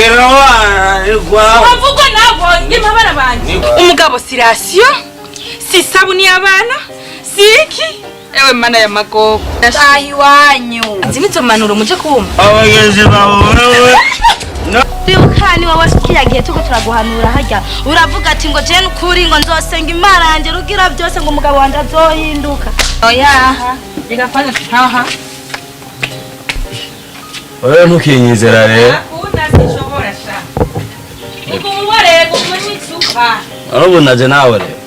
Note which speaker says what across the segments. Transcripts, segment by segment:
Speaker 1: Rekera abana iwawe.
Speaker 2: Bavugwa nabo ngimabara banje. Umugabo si ration, si isabuni y'abana, si iki. Ewe mana ya magogo.
Speaker 3: Taha iwanyu.
Speaker 2: Zinizo manuro muje kumva.
Speaker 1: Abagenzi bawe wewe.
Speaker 3: Wibuka ni wowe kiriya gihe tuko turaguhanura harya uravuga ati ngo je nukuri ngo nzosenga Imana yanje rugira byose ngo umugabo wanje azohinduka.
Speaker 2: Oya. Reka kwanza taha.
Speaker 1: Wewe ntukinyizera rero.
Speaker 2: Akunda sinshobora sha. Ukumubarego muri icupa.
Speaker 1: Urabona je nawe rero.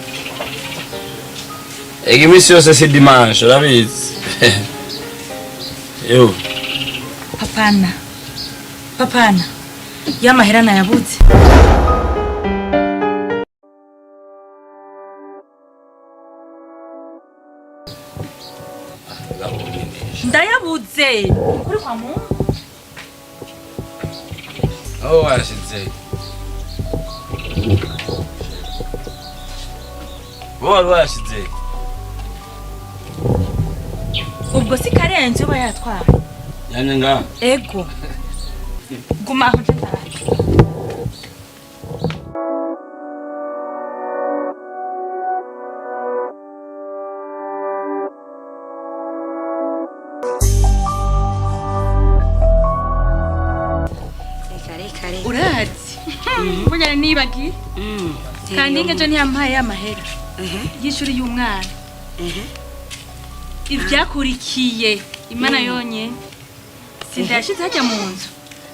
Speaker 1: Ega iminsi yose si dimanche urabizi. Yo.
Speaker 2: Papana. Papana. Ya mahera nayabuze. Ndayabuze. Kuri kwa Mungu.
Speaker 1: Aho washize. Wowe wari washize.
Speaker 2: Ubwo si Karenzi uba yatwara.
Speaker 1: Yamye ngaha.
Speaker 2: Ego. Guma aho nje ndaje.
Speaker 3: Reka reka reka.
Speaker 2: Urazi. Mbona nibagiye. Kandi ngejo ntiyampaye y'amahera y'ishuri y'umwana. Ivyakurikiye Imana yonyene. Sindayashize hajya mu nzu.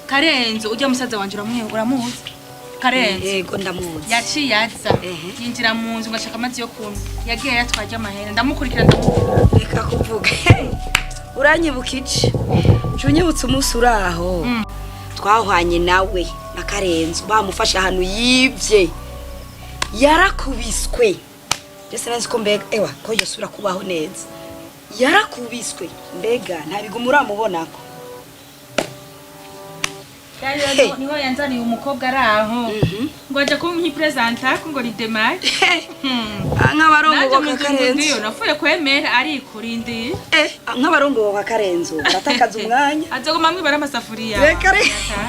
Speaker 2: Karenzo ujya musaza wanje uramwe uramuzi. Karenzo.
Speaker 3: Yego ndamuzi.
Speaker 2: Yaciye aza
Speaker 3: Ehe.
Speaker 2: yinjira mu nzu ngo ashaka amazi yo kunywa, yagiye yatwaje amahera, ndamukurikira ndamukura.
Speaker 3: Reka kuvuga. Uranyibuka iki? Unyibutse umunsi uri aho twahwanye nawe na Karenzo bamufashe ahantu yibye yarakubiswe. Ndetse nzi ko mbega ewa ko yosubira kubaho neza yarakubiswe mbega ntabiguma uramubonako.
Speaker 2: Rero niho yanzaniye umukobwa ari aho ngo aja kumwipresenta ko ngo ni demari. Naje
Speaker 3: Nk'abarongoka
Speaker 2: mu nzu
Speaker 3: Karenzo
Speaker 2: ngiyo napfuye kwemera arikurindiye.
Speaker 3: Nk'abarongoka Karenzo baratakaza umwanya.
Speaker 2: Azoguma mwibara amasafuriya.
Speaker 3: Reka reka,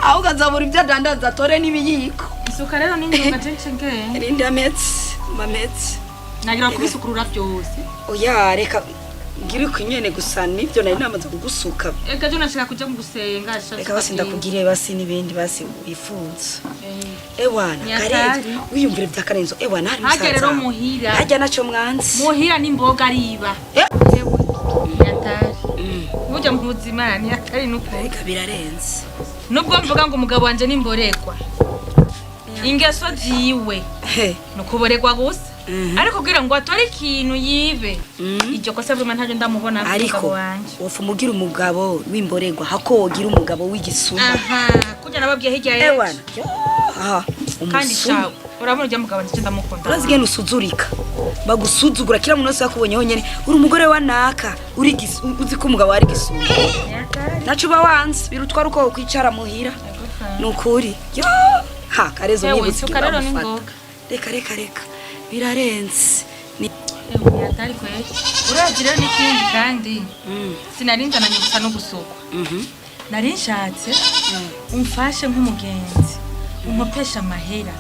Speaker 3: ahubwo azabura ibyo adandaza atore n'ibiyiko.
Speaker 2: Isuka rero n'inzoga jenshi ngende.
Speaker 3: Rindi ametse mametse.
Speaker 2: Nagira kubisukurura byose.
Speaker 3: Oya reka ngire ku nyene gusa nibyo nari namaze kugusuka.
Speaker 2: Ega jo nashaka kuja mu gusenga.
Speaker 3: Reka basi ndakugire basi n'ibindi basi wifuza. Ewana
Speaker 2: Ni hatari.
Speaker 3: Karenzo wiyumvire bya Karenzo ewana hari
Speaker 2: Harya rero
Speaker 3: musaza.
Speaker 2: muhira.
Speaker 3: Harya naco mwanzi.
Speaker 2: Muhira n'imboga ariba.
Speaker 3: Eh.
Speaker 2: Ewe yatari burya mu buzima ni atari n'ukuri.
Speaker 3: Reka birarenze.
Speaker 2: Nubwo mvuga ngo umugabo wanje nimboregwa, ingeso ziwe
Speaker 3: He.
Speaker 2: nukuboregwa gusa,
Speaker 3: Mhm.
Speaker 2: ariko kugira ngo atore ikintu yibe, iryo kosa vuma ntaryo ndamubona ku mugabo
Speaker 3: Ariko
Speaker 2: wanje.
Speaker 3: wofa umugira umugabo w'imboregwa hako wogira umugabo w'igisuma.
Speaker 2: Aha kurya nababwiye hirya y'ejo.
Speaker 3: Ewana aha
Speaker 2: Kandi
Speaker 3: umusuma.
Speaker 2: shawe urabona urya mugabo wanje ndamukunda.
Speaker 3: Urazi ingene usuzurika bagusuzugura kila muntu wese yakubonye honyene uri umugore wa naka uri uzi ko umugabo ari gisuma naco uba wanze birutwara uko wokwicara muhira nukuri yo ha Karezo
Speaker 2: Ewe,
Speaker 3: nyibutse
Speaker 2: isuka rero ni
Speaker 3: bamufata.
Speaker 2: ngoga.
Speaker 3: Reka reka reka birarenze.
Speaker 2: Ewe yatari kweli. Urazi rero n'ikindi kandi sinari nzananye gusa no gusukwa, nari nshatse umfashe nk'umugenzi umpopeshe amahera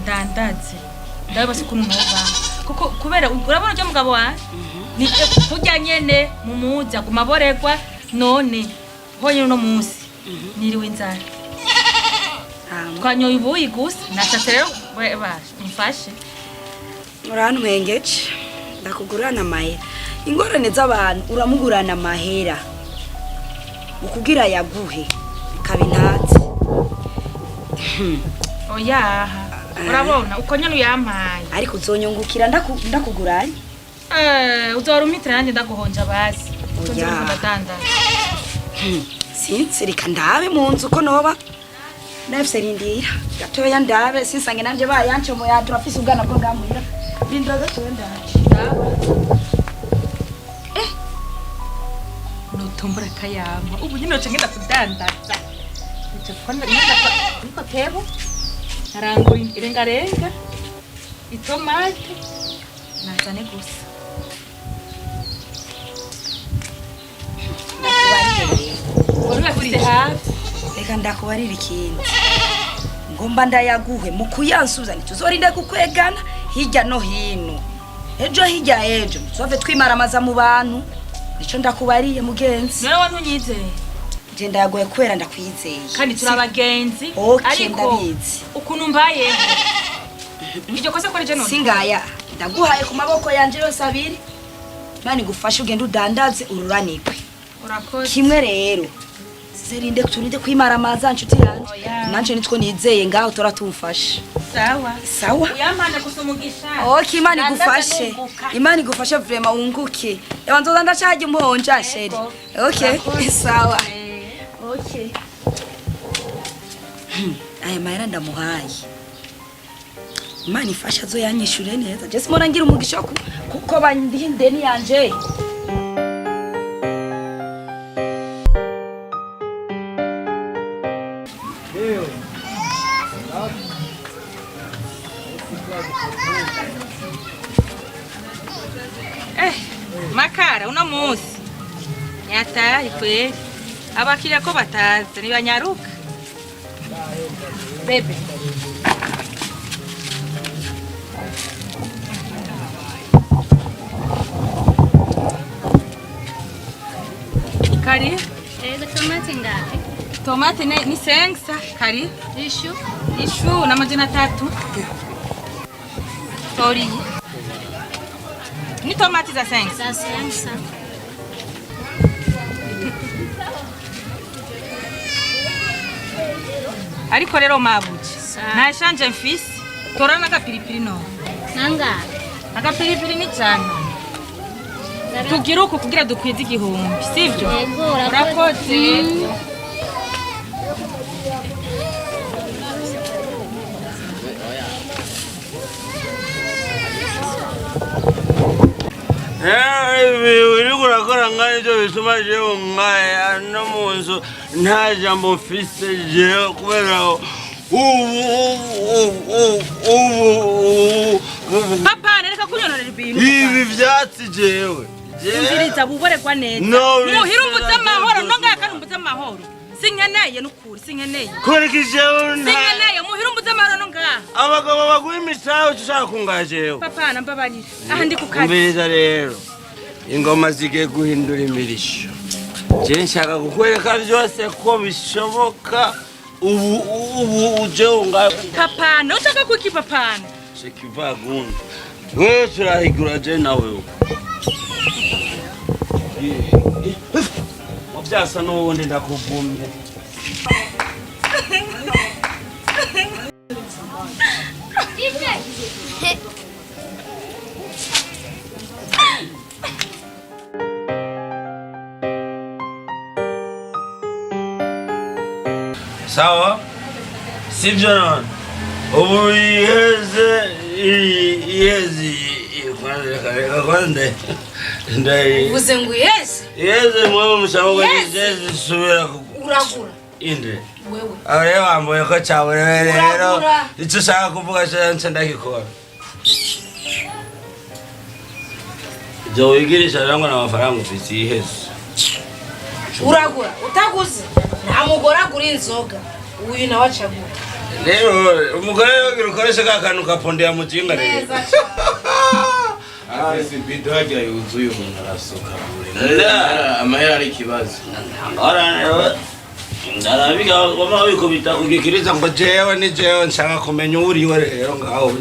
Speaker 2: ndandaze ndabe basi ukuntu nova, kuko kubera urabona urya mugabo wanje ni kurya nyene mumuzi aguma aboregwa. None honyine uno munsi niriwe inzara, twanyoye ubuyi gusa. Nashatse rero basha umfashe.
Speaker 3: Urantwengeje ndakugurana amahera ingorane z'abantu uramugurana amahera ukubwira yaguhe ikaba intatse.
Speaker 2: Oyaha urabona uko nyene uyampaye.
Speaker 3: Ariko uzonyungukira ndakuguranye.
Speaker 2: Eh, uzora umitira nanjye ndaguhonja basi.
Speaker 3: Oya.
Speaker 2: Ndadandaza.
Speaker 3: Sinzi reka ndabe mu nzu ko noba nafise rindira gatoya ndabe sinsange nanje bayancomoya turafise ubwana bwo ngamuhira rindira gatoya ndabe.
Speaker 2: Nutombora kayama ubu nyine noca ngenda kudandaza. Nca kuko ngenda niko tebo arangura irengarenga itomate nazane gusa. Wari bafite hafi.
Speaker 3: Reka ndakubarira ikindi, ngomba ndayaguhe mu kuyansubiza, ntituzorinde kukwegana hirya no hino, ejo hirya ejo ntituzove twimaramaza mu bantu. Nico ndakubariye, mugenzi.
Speaker 2: None wowe ntunyizeye?
Speaker 3: Je ndayaguhe kubera ndakwizeye.
Speaker 2: Kandi turi abagenzi.
Speaker 3: Okay,
Speaker 2: ariko
Speaker 3: ndabizi.
Speaker 2: Ukuntu mbayeho, iryo kosa ko rije none.
Speaker 3: Singaya, ndaguhaye ku maboko yanje yose abiri. Imana igufashe, ugende udandaze ururanirwe.
Speaker 2: Urakoze.
Speaker 3: Kimwe rero, zerinde turinde kwimaramaza, nshuti yanje.
Speaker 2: Oya.
Speaker 3: Nanje nitwo nizeye ngaho tora tumfashe.
Speaker 2: Sawa.
Speaker 3: Sawa.
Speaker 2: Uyampande gusa umugisha.
Speaker 3: Okay, Imana
Speaker 2: Dandaza
Speaker 3: igufashe.
Speaker 2: nunguka.
Speaker 3: Imana igufashe vraiment, wunguke. Ewa, nzoza ndacajya umuhonja, chérie. Okay, sawa. Okay. Aya mahera ndamuhaye, Imana ifashe azoyanyishure neza. Je simona ngira umugisha kuko bandiha indeni yanje.
Speaker 2: Eh, makara uno munsi nyatari kweli, abakiriya ko bataza ntibanyaruka bebe. Kari.
Speaker 4: Ego, tomate ngahe?
Speaker 2: Tomate ni 500, kari.
Speaker 4: Ishu?
Speaker 2: Ishu n'300. Toriye ni tomate za 500.
Speaker 4: Za 500.
Speaker 2: Ariko rero mabuja,
Speaker 4: Sa-
Speaker 2: nta change mfise. Tora n'agapiripiri no.
Speaker 4: Nangahe?
Speaker 2: Agapiripiri ni 100. Tugire uku kugira dukwize 1000, sivyo?
Speaker 4: Yego, urakoze.
Speaker 2: Urakoze.
Speaker 1: Ibi uriko urakora ngaho nivyo bituma jewe nkaya no mu nzu nta jambo mfise jewe, kubera ubu
Speaker 2: Papa, nereka kunyonorera ibintu.
Speaker 1: Ibi vyatsi jewe.
Speaker 2: Umviriza, buboregwa neza.
Speaker 1: No,
Speaker 2: muhira umbuze amahoro
Speaker 1: no.
Speaker 2: No ngaha kandi umbuze amahoro. Sinkeneye n'ukuri, sinkeneye.
Speaker 1: Kubera iki jewe
Speaker 2: Sinkeneye muhira umbuze amahoro no ngaha.
Speaker 1: Abagabo baguha imisaha, uca ushaka kungaha jewe?
Speaker 2: Papa, nambabarira, aha ndi ku kazi.
Speaker 1: Umviriza rero, ingoma zigiye guhindura imirisho. Je nshaka kukwereka vyose ko bishoboka. Ubu uje ungahe.
Speaker 2: Papana, ushaka kuki, papana?
Speaker 1: Shekivagunda wewe, turahigura je nawe ubu vyasa n'ubundi ndakuvumye. Sawa, sivyo? None ubu iheze, iheze kwanza, reka reka kwanza ndayi.
Speaker 5: Uvuze ngo iheze?
Speaker 1: Iheze mwewe mushabuka.
Speaker 5: Iheze.
Speaker 1: Iheze isubira
Speaker 5: Uragura.
Speaker 1: Inde?
Speaker 5: Wewe.
Speaker 1: Aho rero wamboye ko cyaborewe rero.
Speaker 5: Uragura.
Speaker 1: Icyo ushaka kuvuga cyo ndagikora. Ibyo wigirisha rero ngo ni amafaranga ufite, iheze.
Speaker 5: Uragura utaguze, nta mugore agura inzoga, uyu nawe acagura.
Speaker 1: Rero umugore yogira ukoreshe ka kantu kaponde ya mujinga rero.
Speaker 5: Neza cyane.
Speaker 6: Afise ibido harya yuzuye, umuntu arasuka buri
Speaker 1: La.
Speaker 6: amahera ari ikibazo.
Speaker 1: Ndarabiga ngoma wikubita kugikiriza ngo jewe ni jewe, nshaka kumenya uwuriwe rero ngaho.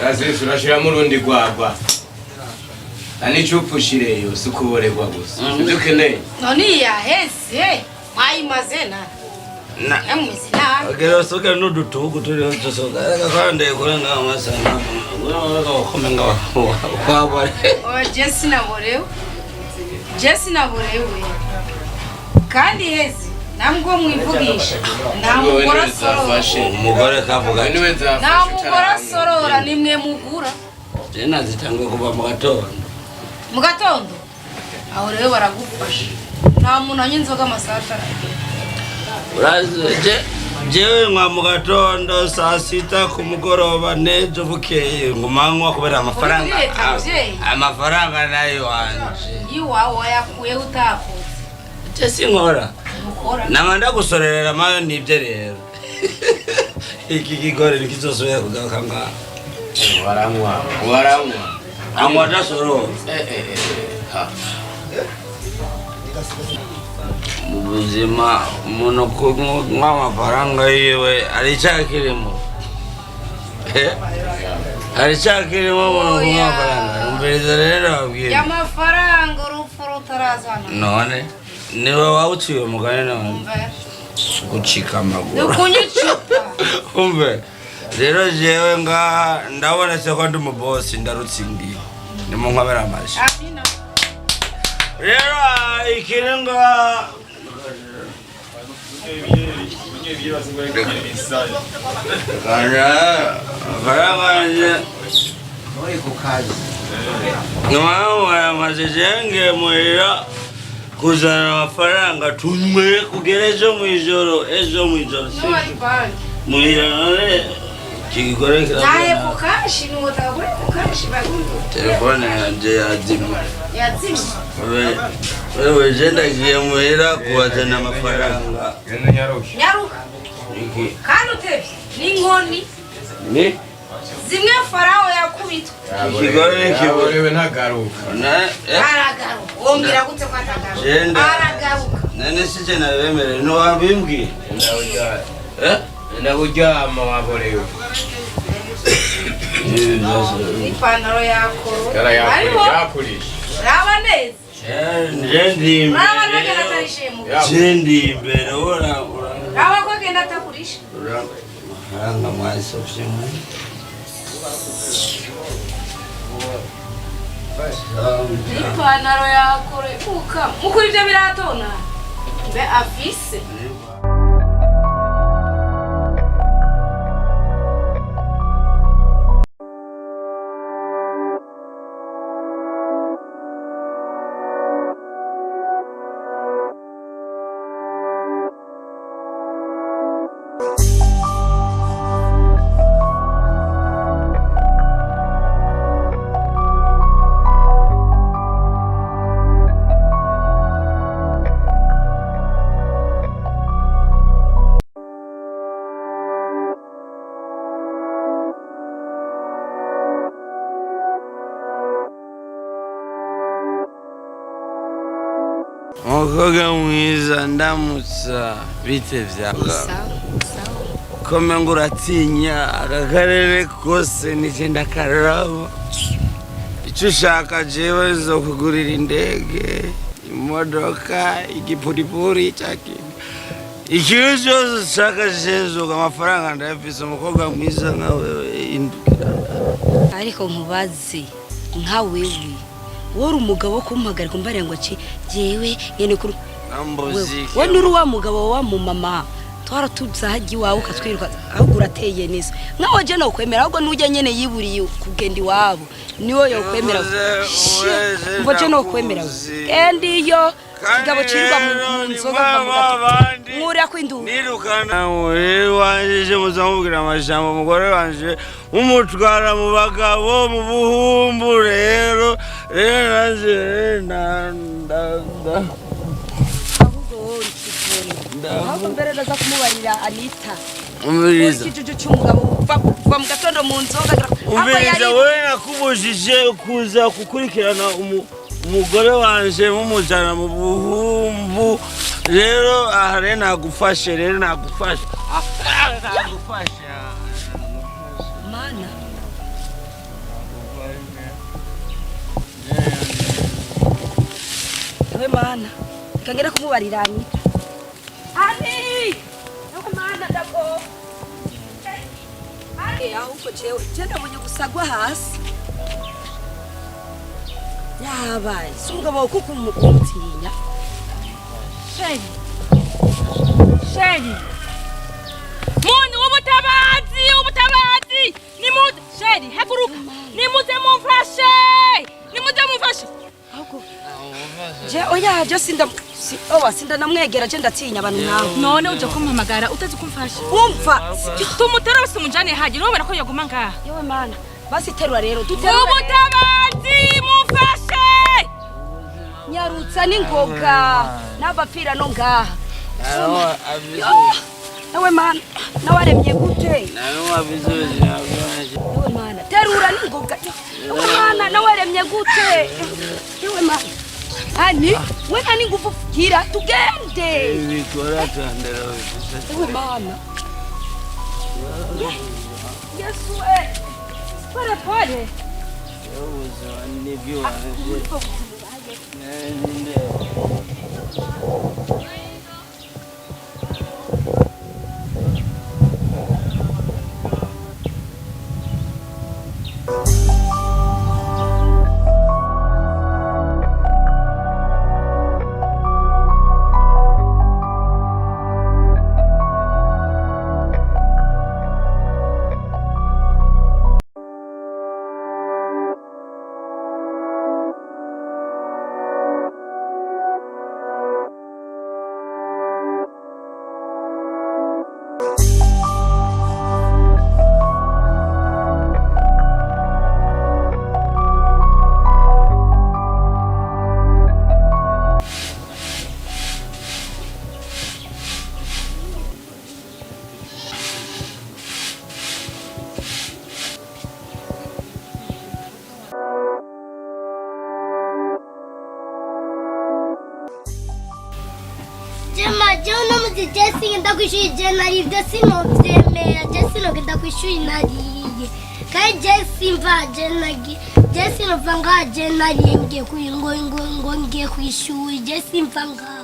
Speaker 6: Asese urashiramo urundi rwagwa nta n'icupa ushireyo, si ukuborerwa gusa, sibyo ukeneye.
Speaker 5: None iyi yaheze, mwayimaze na
Speaker 1: Na
Speaker 5: yamwize nabi.
Speaker 1: Ogera usuke n'udutugu turiho dusuka, reka kandi kure ngaho masana ukome ngaho wabare.
Speaker 5: Oya, je sinaborewe, je sinaborewe kandi iheze namwe mwivugisha nta mugore asorora.
Speaker 1: Umugore kavuga.
Speaker 6: Wewe niwe
Speaker 5: Nta
Speaker 6: zafashe.
Speaker 5: mugore asorora, nimwe mugura.
Speaker 1: Je nazitanguye kuva mu gatondo.
Speaker 5: Mu gatondo aho rero baragufasha, nta muntu anywa inzoga amasaha ataragera.
Speaker 1: Urazi jewe nywa mu gatondo, saa sita, ku mugoroba, n'ejo bukeye nguma nywa kubera amafaranga.
Speaker 5: Uri leta, muvyeyi.
Speaker 1: Amafaranga nayo wanje.
Speaker 5: Iwawe wayakuyeho utakoze.
Speaker 1: Je sinkora.
Speaker 5: Dukora.
Speaker 1: Nama ndagusorerera mayo nibye rero. Iki kigore nikizosubira kugaruka ngaha.
Speaker 6: Waranywa, waranywa.
Speaker 1: Anywa adasorora.
Speaker 6: Eh eh eh. Ha.
Speaker 1: Mu buzima umuntu kunywa amafaranga yiwe hari icyaha kirimo. Eh? Hari icyaha kirimo umuntu kunywa amafaranga. Umviriza rero ababwira.
Speaker 5: Y'amafaranga urupfu rutarazana.
Speaker 1: None niwe wawuciye umugani none
Speaker 5: Umve.
Speaker 1: gucika amaguru.
Speaker 5: Ukunywa icupa.
Speaker 1: Umve rero jewe ngaha ndabonetse ko ndi umubosi ndarutsindiye nimunkomere amashyi.
Speaker 5: Amina.
Speaker 1: Rero ikiri ngaha kanja amafaranga yanje
Speaker 6: Uri ku kazi.
Speaker 1: nyuma jenge muhira kuzana amafaranga tunywe kugera ejo mw'ijoro, ejo mw'ijoro.
Speaker 5: N'uwari banki.
Speaker 1: Muhira none ikigore
Speaker 5: Naye
Speaker 1: kirabona.
Speaker 5: ku kashi nuwotaka kuri ku kashi bagundu.
Speaker 1: Telefone yanje yazimye.
Speaker 5: Yazimye.
Speaker 1: Wewe je ndagiye muhira kubazana amafaranga.
Speaker 6: Genda nyaruke.
Speaker 5: Nyaruka.
Speaker 1: Iki
Speaker 5: Kandi utevye n'inkoni
Speaker 1: ni
Speaker 5: zimwe Farawo yakubitwa.
Speaker 1: Ikigore ni
Speaker 6: Yaborewe ntagaruka.
Speaker 1: Na
Speaker 5: Aragaruka. Wongera gute ko atagaruka?
Speaker 1: Jenda.
Speaker 5: Aragaruka.
Speaker 1: None si je nabemereye ntiwabimbwiye. Eh?
Speaker 6: Enda kuryama waborewe.
Speaker 1: Ibi byose.
Speaker 5: N'ipantaro yakoro.
Speaker 6: Yara
Speaker 5: Hariho.
Speaker 6: yakurisha.
Speaker 5: Raba neza.
Speaker 1: Je ndi
Speaker 5: Raba
Speaker 1: imbere.
Speaker 5: nagenda atarishiye mu.
Speaker 1: Je ndi imbere ura ura
Speaker 5: Raba ko agenda atakurisha.
Speaker 1: ura amafaranga mwasovye mwe.
Speaker 5: N'ipantaro yakoro ikuka. Mukuri ibyo biratona. Mbe afise.
Speaker 1: Umukobwa mwiza ndamutsa bite vyawe kome ngo uratinya aka karere kose nije ndakaraba icyo ushaka jewe nzokugurira indege imodoka igipuripuri cyakintu ikintu cyose ushaka jewe nzoga amafaranga ndayafise. Umukobwa mwiza nkawe indukira.
Speaker 3: Ariko nkubaze nka wewe wori umugabo wo kumpagarika umbarira ngo ci jewe nyene kuri
Speaker 1: Nambuzike.
Speaker 3: we nuri wa mugabo wa mu mama twaratuza hajya iwawe ukatwiruka ahubwo urateye neza nkawe je nokwemera ahubwo nujya nyene yiburiye kugenda iwabo niwe yokwemera.
Speaker 1: Ubuze,
Speaker 3: Mvo je nokwemera
Speaker 1: ndakuzi.
Speaker 3: kandi iyo
Speaker 1: Kandi
Speaker 3: kigabo cirirwa mu
Speaker 1: rero
Speaker 3: mu
Speaker 1: ni
Speaker 3: nzoga
Speaker 1: ba bandi
Speaker 3: nkurira kwindura.
Speaker 1: Nirukana umugore wanje muzamubwira amajambo umugore wanje mumutwara mu bagabo mu buhumbu. Rero rero nanje na
Speaker 3: Ahubwo wowe uri ikigori ahubwo mbere ndaza kumubarira Anita.
Speaker 1: Umviriza.
Speaker 3: Ikijuju cy'umugabo uva mu gatondo mu nzoga ahubwo
Speaker 1: Umviriza.
Speaker 3: yari
Speaker 1: Wewe nakubujije kuza gukurikirana umugore wanje mumujana mu buhumbu. Rero aha rero nagufashe, rero nagufashe. Ah, nagufashe.
Speaker 3: Mana we mana reka ngere kumubarira Anita. Ani ewe mana ndako Ani ahubwo jewe je ndabonye gusagwa hasi yabaye si umugabo wawe kuko umutinya.
Speaker 2: Chéri. Chéri. Muntu ubutabazi, ubutabazi. Nimuze, chéri, haguruka. Nimuze mumfashe. Nimuze mumfashe.
Speaker 3: Ahubwo je oya je sinda owa sinda namwegera je ndatinya abantu nkawe.
Speaker 2: None uje kumpamagara utazi kumfasha.
Speaker 3: Umva.
Speaker 2: Tumutere bose umujane haje nubona ko yaguma ngaha.
Speaker 3: Yewe mana basi terura rero duterura.
Speaker 2: Ubutabazi mumfashe.
Speaker 3: Nyarutsa n'ingoga n'abapfira no ngaha.
Speaker 1: Naona vizuri.
Speaker 3: Nawe mana, nawe aremye gute?
Speaker 1: Naona vizuri. Naona
Speaker 3: Ewe mana, terura ningoga. Ewe mana, nawe aremye gute? Ewe mana. Ani, we nani nguvu fikira tugende.
Speaker 1: Ibikora tandera.
Speaker 3: Ewe mana. Yesu eh. Pole pole.
Speaker 1: Ubuzima nibyo wanje.
Speaker 4: Jema je uno muzi je singenda kw'ishuri je nariye ibyo sinovyemera je sinogenda kw'ishuri nariye kandi je simva je nagi je sinova ngaha je nariye ngiye kwi ngo ngo ngo ngiye kw'ishuri je simva ngaha.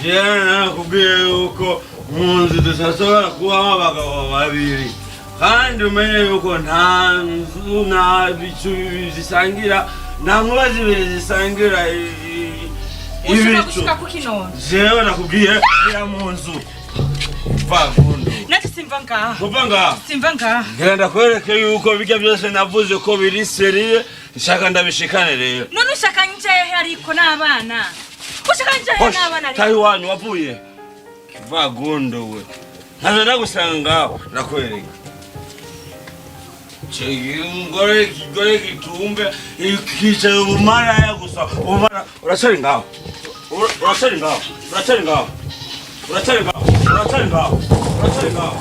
Speaker 1: Jewe nakubwiye yuko mu nzu tudashobora kubamo abagabo babiri kandi umenye yuko nta nzu nta bicu bibiri zisangira nta nkuba zibiri zisangira
Speaker 2: Ushaka
Speaker 1: ibicu.
Speaker 2: gushika kuki none?
Speaker 1: Jewe nakubwiye gira mu nzu vagundu
Speaker 2: Nati simva ngaha.
Speaker 1: kuva ngaha
Speaker 2: Simva ngaha.
Speaker 1: ngira ndakwereke yuko bijya byose navuze ko biri sérieux nshaka ndabishikane rero.
Speaker 2: None ushaka njehe ariko n'abana? Ushaka njehe n'abana ariko?
Speaker 1: Tahi wanyu wavuye kivagundo we nkaza ndagusanga ngaho ndakwereka Kigore kigore kitumbe kicaye ubumaraya gusa ubumara uracari ngaho uracari ngaho uracari ngaho uracari ngaho uracari ngaho uracari ngaho.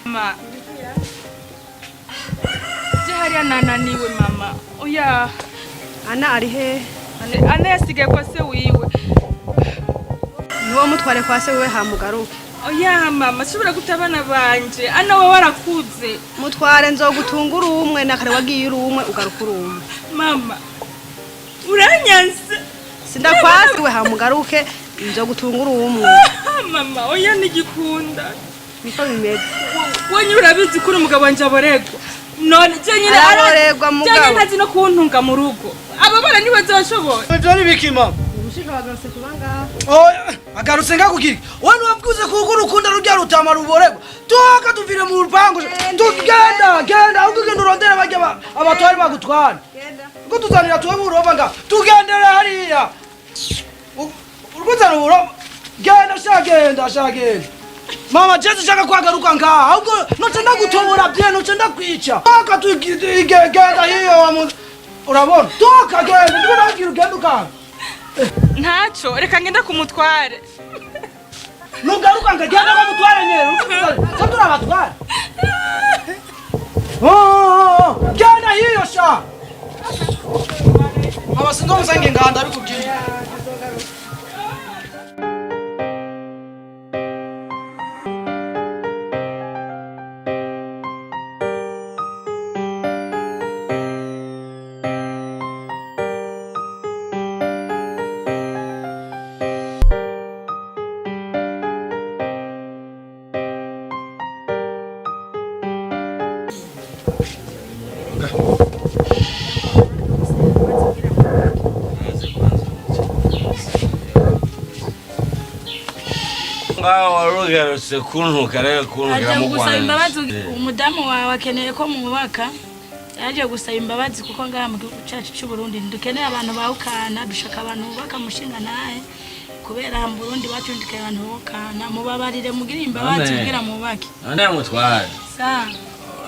Speaker 2: Mama. Je hariya nananiwe mama. Oya.
Speaker 5: Ana ari he?
Speaker 2: Ana yasigaye kwa se wiwe.
Speaker 5: Niwo mutware kwa se wiwe hamugaruke.
Speaker 2: Oya mama, shobora guta abana banje. Ana we warakuze.
Speaker 5: Mutware nzogutunga uri umwe na kare wagiye uri umwe ugaruka uri umwe.
Speaker 2: Mama. Uranyanse.
Speaker 5: Sindakwasi we hamugaruke nzogutunga uri umwe.
Speaker 2: Mama, oya nigikunda.
Speaker 5: Niko bimeze.
Speaker 2: Wenye urabizi ko umugabo wanje aboregwa. None je nyine
Speaker 5: Araboregwa mugabo.
Speaker 2: Je nyine ntazi no kuntunga mu rugo. Abo bana ntibazoshoboye.
Speaker 7: Ivyo ni biki mama?
Speaker 5: Umushika wagarutse kuba ngaha.
Speaker 7: Oya, agarutse ngakukiri. Wewe ntiwavuze kuko urukunda rurya rutama ruboregwa. Toka tuvire mu rupangu. Tugenda, genda, ahubwo ugenda urondere barya abatwari bagutwara. Kuko tuzanira tuwe buroba nga. Tugendere hariya. Urukuzana uburoba. Genda sha genda sha genda. Mama Jesse shaka kwagaruka ngaha. Ahubwo noce ndagutobora bye noce ndakwica. Toka tugenda hiyo wa mu. Urabona? Toka genda, ndiko nakubwira ugenda ukanga.
Speaker 2: Ntaco, reka ngenda kumutware.
Speaker 7: Nugaruka ngagenda bamutware nyere. Sasa turabatwara. Oh, genda hiyo sha. Mama sindomusange nganda bikubwiye.
Speaker 1: Ngaho warugarutse kuntuka rero kuntukira
Speaker 8: Aje
Speaker 1: mu
Speaker 8: gusaba
Speaker 1: Rwanda.
Speaker 8: imbabazi umudamu wawe akeneye ko mwubaka. Yaje gusaba imbabazi kuko ngaha mu gihugu cyacu cy'u Burundi ntidukeneye abantu bawukana, dushaka abantu bubaka mushinga nahe. Kubera mu Burundi wacu ntidukeneye abantu bawukana, mubabarire mugire imbabazi
Speaker 1: Amen.
Speaker 8: kugira mubake.
Speaker 1: None mutware.
Speaker 8: Sa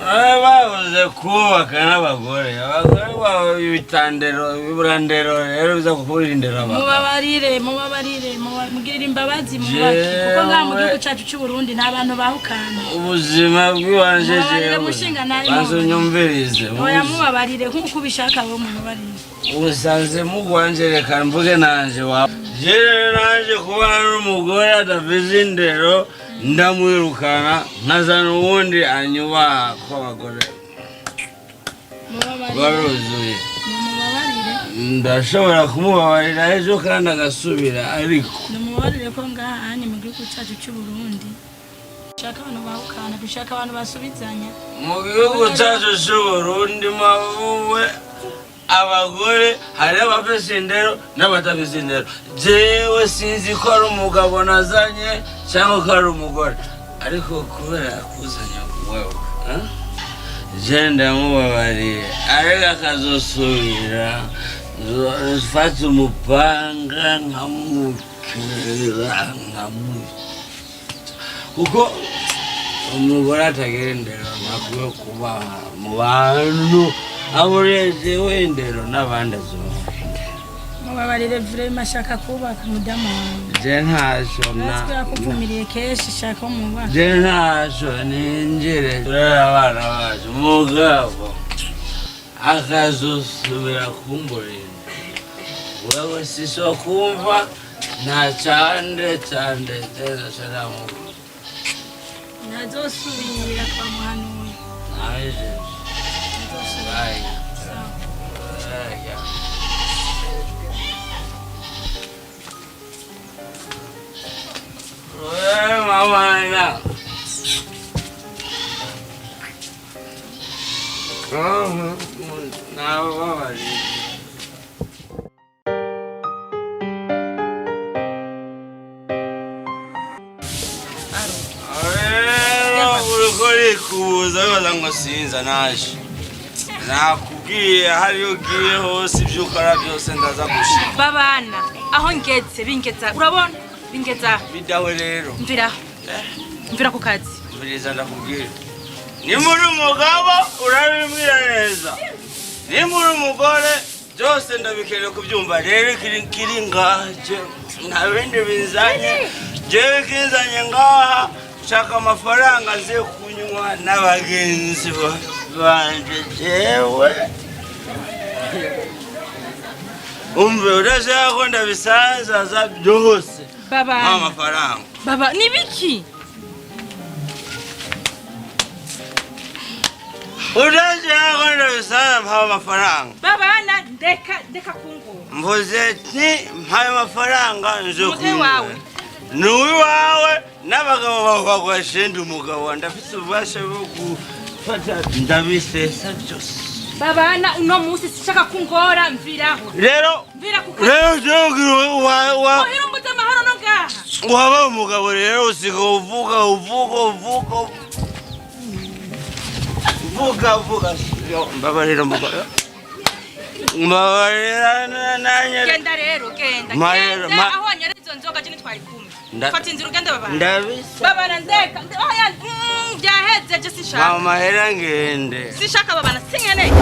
Speaker 1: Babuze kubaka n'abagore. Abagore babo ibitandero, ibiburandero rero biza kukurindira abagabo.
Speaker 8: Mubabarire, mubabarire, mugirire imbabazi mubake kuko ngaha mu gihugu cyacu cy'u Burundi nta bantu bahukana.
Speaker 1: Ubuzima bw'iwanje
Speaker 8: Mubabarire
Speaker 1: jewe.
Speaker 8: mushinga nabi.
Speaker 1: Banza unyumvirize.
Speaker 8: Oya mubabarire nk'uko ubishaka wowe mubabarire.
Speaker 1: Usanze mugwanje reka mvuge nanje wa. Jewe nanje kubana n'umugore adafise indero ndamwirukana nkazana uwundi anyubaha ko abagore
Speaker 8: Mubabarire.
Speaker 1: baruzuye.
Speaker 8: Mumubabarire.
Speaker 1: Ndashobora kumubabarira ejo kandi agasubira ariko
Speaker 8: Numubabarire ko ngaha anye mu gihugu cyacu cy'u Burundi dushaka abantu bahukana, dushaka abantu basubizanya.
Speaker 1: Mu gihugu cyacu cy'Uburundi mabuwe abagore hari abafise indero n'abatafise indero. Jewe sinzi ko ari umugabo nazanye cyangwa ko ari umugore, ariko kubera yakuzanye wewe eh? Je ndamubabariye ariko akazosubira mfata umupanga nkamukera nkamwica kuko umugore atagira indero ntakwiye kuba mu bantu aburejewe indero n'abandi azubaha.
Speaker 8: Mubabarire vraiment ashaka kubaka umudamu wawe.
Speaker 1: Je ntacyo na
Speaker 8: Natwe yakuvumiriye kenshi shaka mubaka.
Speaker 1: Je ntacyo ninjire turera abana bacu mugabo akazosubira kumburinda wewe siso kumva nta cande cande jenoseramugu.
Speaker 8: Ntazosubira twamuhanuye.
Speaker 1: Naje.
Speaker 8: Ntazosubira.
Speaker 1: Bye.
Speaker 8: Sawa.
Speaker 1: Bye. Mama, nababariye. Rero uriko urikubuza wibaza ngo sinza naje nakubwiye hariyo ugiye hose ibyo ukora byose ndaza gushika.
Speaker 2: Babana aho ngeze bingeza urabona bingeza.
Speaker 1: Bidawe rero.
Speaker 2: Mvira mvira ku kazi.
Speaker 1: Mviriza ndakubwira nimba uri umugabo urabimbwira neza nimba uri umugore byose ndabikeneye kubyumva rero kiri kiri ngaha nta bindi bizanye jewe kinzanye ngaha nshaka amafaranga nze kunywa n'abagenzi banje jewe umve udashaka ko ndabisanzaza byose mpa
Speaker 2: Babana
Speaker 1: amafaranga.
Speaker 2: Baba nibiki?
Speaker 1: Udashaka ko ndabisanzaza mpa amafaranga.
Speaker 2: Babana ndeka ndeka kungura.
Speaker 1: Mvuze nti mpaye amafaranga nje
Speaker 2: Umutwe
Speaker 1: kunywa.
Speaker 2: wawe.
Speaker 1: Ni uwawe n'abagabo bawe baguhashinda umugabo ndafite ububasha bwo gufata ndabisesa byose.
Speaker 2: Babana uno munsi sinshaka kungora mviraho.
Speaker 1: Rero
Speaker 2: Mvira ku kazi.
Speaker 1: rero jewe wa
Speaker 2: Muhira umbuze amahoro no ngaha.
Speaker 1: waba umugabo rero usiga uvuga uvuga uvuga uvuga uvuga. Mbabarira mugabo mbabarira nanye.
Speaker 2: Genda rero genda.
Speaker 1: Mahero,
Speaker 2: Genda aho wanywera izo nzoga je ntitwari kumwe. Fata inzira ugende babana.
Speaker 1: Ndabisa.
Speaker 2: Babana ndeka. Oya byaheze je sinshaka.
Speaker 1: Mama hera ngende.
Speaker 2: Sinshaka babana sinkeneye.